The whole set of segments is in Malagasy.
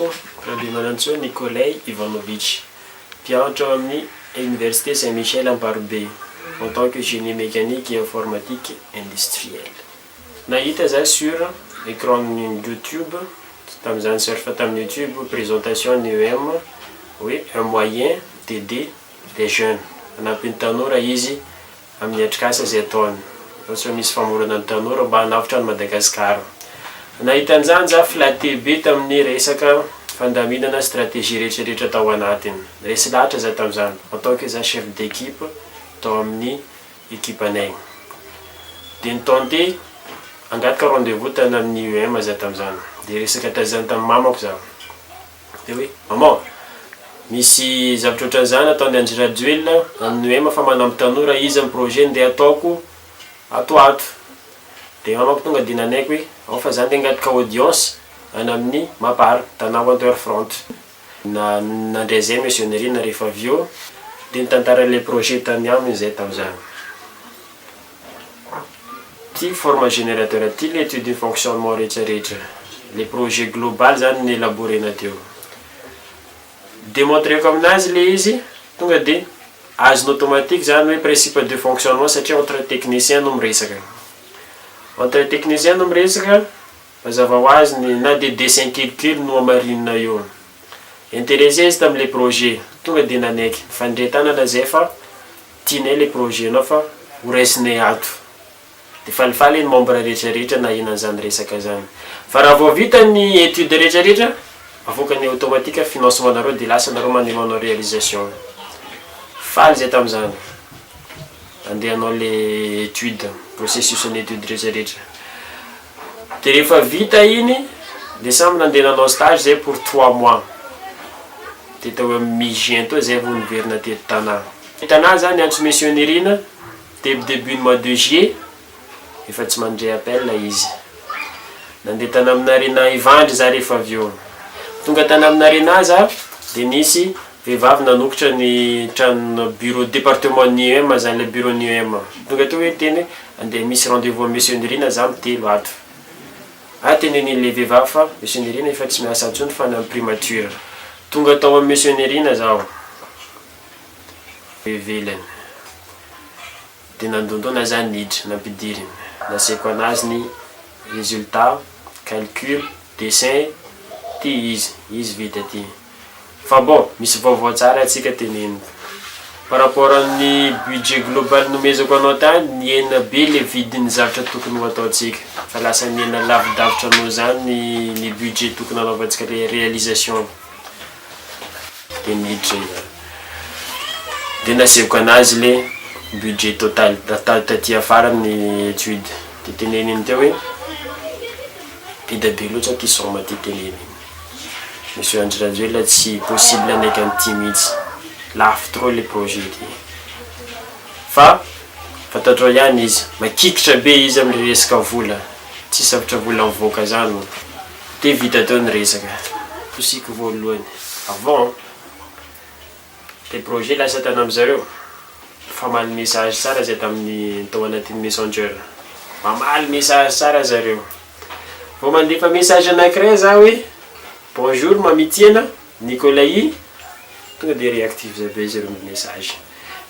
Anarako Randriamanantsoa Nikolay Ivanovitch, mpianatra ao amin'ny Université Saint Michel Amparobe, en tant que génie mécanique et informatique industriel. Nahita za sur écran YouTube, tamin'izany surf tamin'ny YouTube, présentation ny UEM hoe un moyen d'aider les jeunes, hanampy ny tanora izy amin'ny atrikasa izay ataony, ohatra hoe misy famorana ny tanora mba hanavotra an'i Madagasikara. Nahita an'izany za flatté be tamin'ny resaka fandaminana stratégie rehetrarehetra tao anatiny. Resy lahatra za tamin'izany en tant que za chef d'équipe tao amin'ny ekipanay. Dia ni-tenter hangataka rendez-vous tany amin'ny UEM za tamin'izany. Dia resaka tazany tamin'ny mamako za. Dia hoe, maman, misy zavatra ohatran'izany ataon'i Andry Rajoelina amin'ny UEM fa manampy tanora izy amin'ny projet ndeha ataoko ato ato. Dia mamako tonga dia nanaiky hoe, ao fa za ndeha hangataka audience any amin'ny Mapar, Tana Waterfront. Na nandray zay Monsieur Nirina rehefa avy eo, dia nitantara ilay projet tany aminy zay tamin'izany. Ty forme générateur ty le étude de fonctionnement rehetrarehetra, le projet global zany ny élaborena teo. Démontreko aminazy le izy, tonga de azony automatique zany hoe principe de fonctionnement, satria entre technicien no miresaka. Entre technicien no miresaka, mazava ho azy ny na de dessin kelikely no amarinina eo. Intéressé izy tam'le projet, tonga de nanaiky. Mifandray tanana zay fa tianay le projet anao fa ho raisinay ato. De falifaly ny membre rehetrarehetra nahena an'izany resaka zany. Fa raha vao vita ny étude rehetrarehetra, avoakany automatique financement nareo, de lasa nareo mandeha manao réalisation. Faly zay tamin'izany. Andeha hanao le étude, processus ny étude rehetrarehetra. De rehefa vita iny, de samy nandeha nanao stage zay pour 3 mois. De tao amin'ny mi-juin teo zay vao niverina teto Tana. Tana zany antso Monsieur Nirina, début mois de juillet, efa tsy mandray appel izy. Nandeha tany amin'ny Arena Ivandry za rehefa avy eo. Tonga tany amin'ny Arena za, de nisy vehivavy nanokitra ny trano bureau département ny UEM zany, le bureau ny UEM. Tonga teo hoe teny hoe andeha misy rendez-vous amin'ny Monsieur Nirina za mitelo ato. Ah, tenenin'le vehivavy fa Monsieur Nirina efa tsy miasa intsony fa any amin'ny primature. Tonga tao amin'ny Monsieur Nirina zaho. Ivelany. De nandondona zany niditra nampidiriny. Naseko anazy ny résultat, calcul, dessin, ty izy, izy vita ty. Fa bon, misy vaovao tsara atsika teneniko. Par rapport amin'ny budget global nomezako anao tany, nihena be le vidin'ny zavatra tokony ho ataontsika. Fa lasa nihena lavidavitra noho zany ny budget tokony hanaovantsika le réalisation. De niditra izy. De nasehoko anazy le budget total taty afara ny étude. De teneniny teo hoe be da be loatra ty somme ty teneniny. Monsieur Andry Rajoelina tsy possible anaiky an'ity mihitsy. Lafo trop le projet ty. Fa fantatrao ihany izy, makikitra be izy amin'ny resaka vola. Tsy zavatra vola mivoaka zany. De vita teo ny resaka. Tosiko voalohany. Avant, le projet lasa tany amizareo. Famaly message tsara zay tamin'ny tao anatin'ny Messenger. Mamaly message tsara zareo. Vao mandefa message anankiray za hoe bonjour Mamitiana Nikolai, tonga de réactif zay be zareo amin'ny message.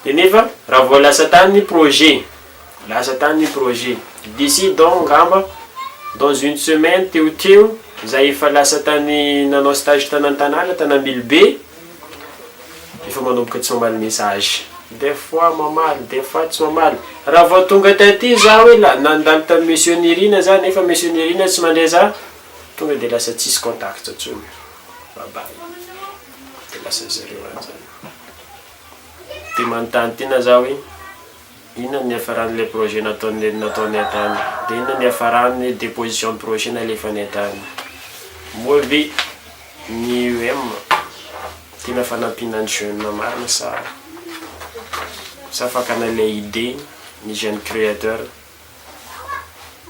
De nefa raha vao lasa tany ny projet, lasa tany ny projet d'ici donc ngamba dans une semaine teo teo za efa lasa tany nanao stage tany an-tanàna tany Ambilobe, efa manomboka tsy mamaly message. Des fois mamaly, des fois tsy mamaly. Raha vao tonga taty za hoe la nandalo tamin'ny Monsieur Nirina za, nefa Monsieur Nirina tsy mandray za, tonga de lasa tsisy contact intsony. Bye bye. De lasa zareo any zany. De manontany tena za hoe inona ny niafaran'le projet nataony tany, de inona ny niafaran'ny déposition de projet nalefany tany. Moa ve ny UEM tena fanampiana ny jeune marina sa fakana le idée ny jeune créateur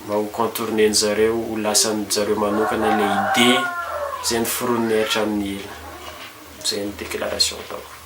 mba ho contourner zareo, ho lasan'jareo manokana le idée zay niforoniny hatramin'ny ela? Zay ny déclaration ataoko.